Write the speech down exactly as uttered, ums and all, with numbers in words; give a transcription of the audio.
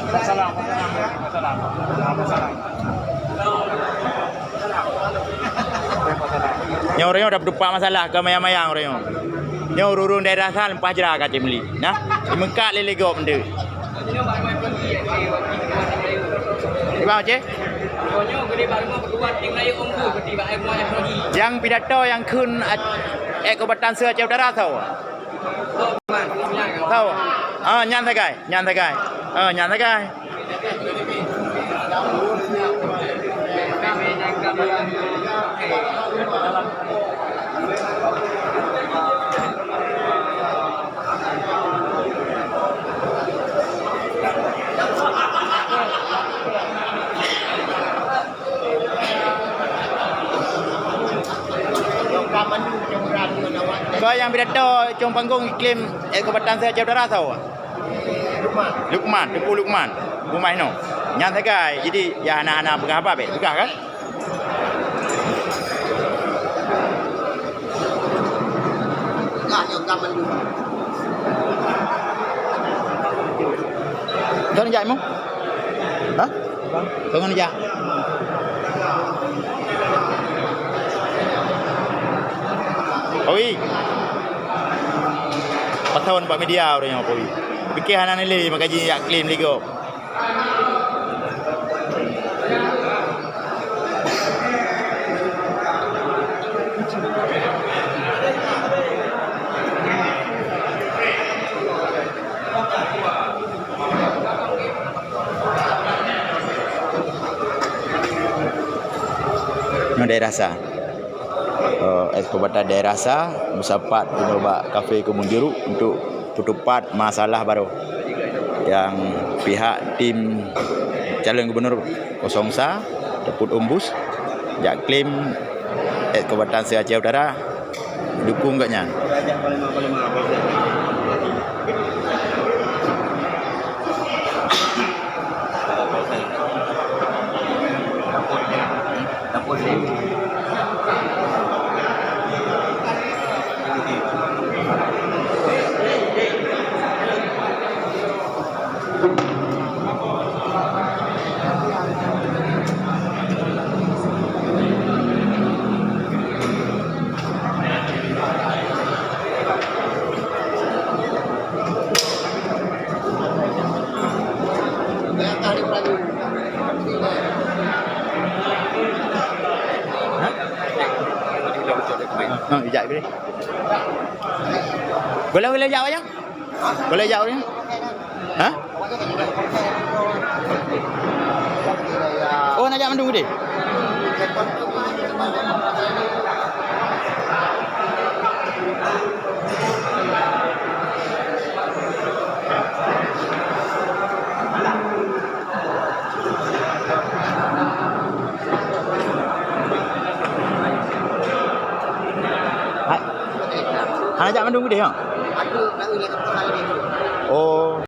Nyoe ureueng nyoe dap-, dupat masalah keu mayang-mayang ureueng nyoe. Nyoe ureueng-ureueng daerah sa leupah jra ka cit meuli. Nah, jimeungkat lé-lé gob nteuk. Ibang Aceh? Nyang pidato nyang kheun at-, eh, Kabupaten Aceh Utara soe? Soe? Ah, nyan sagai, nyan sagai. Ah, nyan sagai. Keu nyang pidato cong panggong iklim, eh, Kabupaten Aceh Utara soe? Lukman, Teungku Lukman, rumoh nyoe. Nyan sagai, jadi ya hana-hana peugah haba bèk, peugah kan? Kon jak mu? Hah? Kon jak? Oi. Patah nampak media ureueng nyoe, Pak Wi. Pike hana nilai, maka jih jak klaim lé gob. Nyoe daerah sa. Eh, es Kombatan daerah sa meusapat keunoe bak kafe Kebun Jeruk untuk peutupat masalah baroe nyang pihak tim calon gubunur kosong sa, Teungku Umbus, jak klaim es Kombatan se-Aceh Utara dukung gobnyan. Ha, ijak ke? Boleh, boleh jak, Abang? Boleh jak, Abang? Ha? Oh, nak jak mandum ke? Hai. Hana jak mandum keudeh, ha? Oh.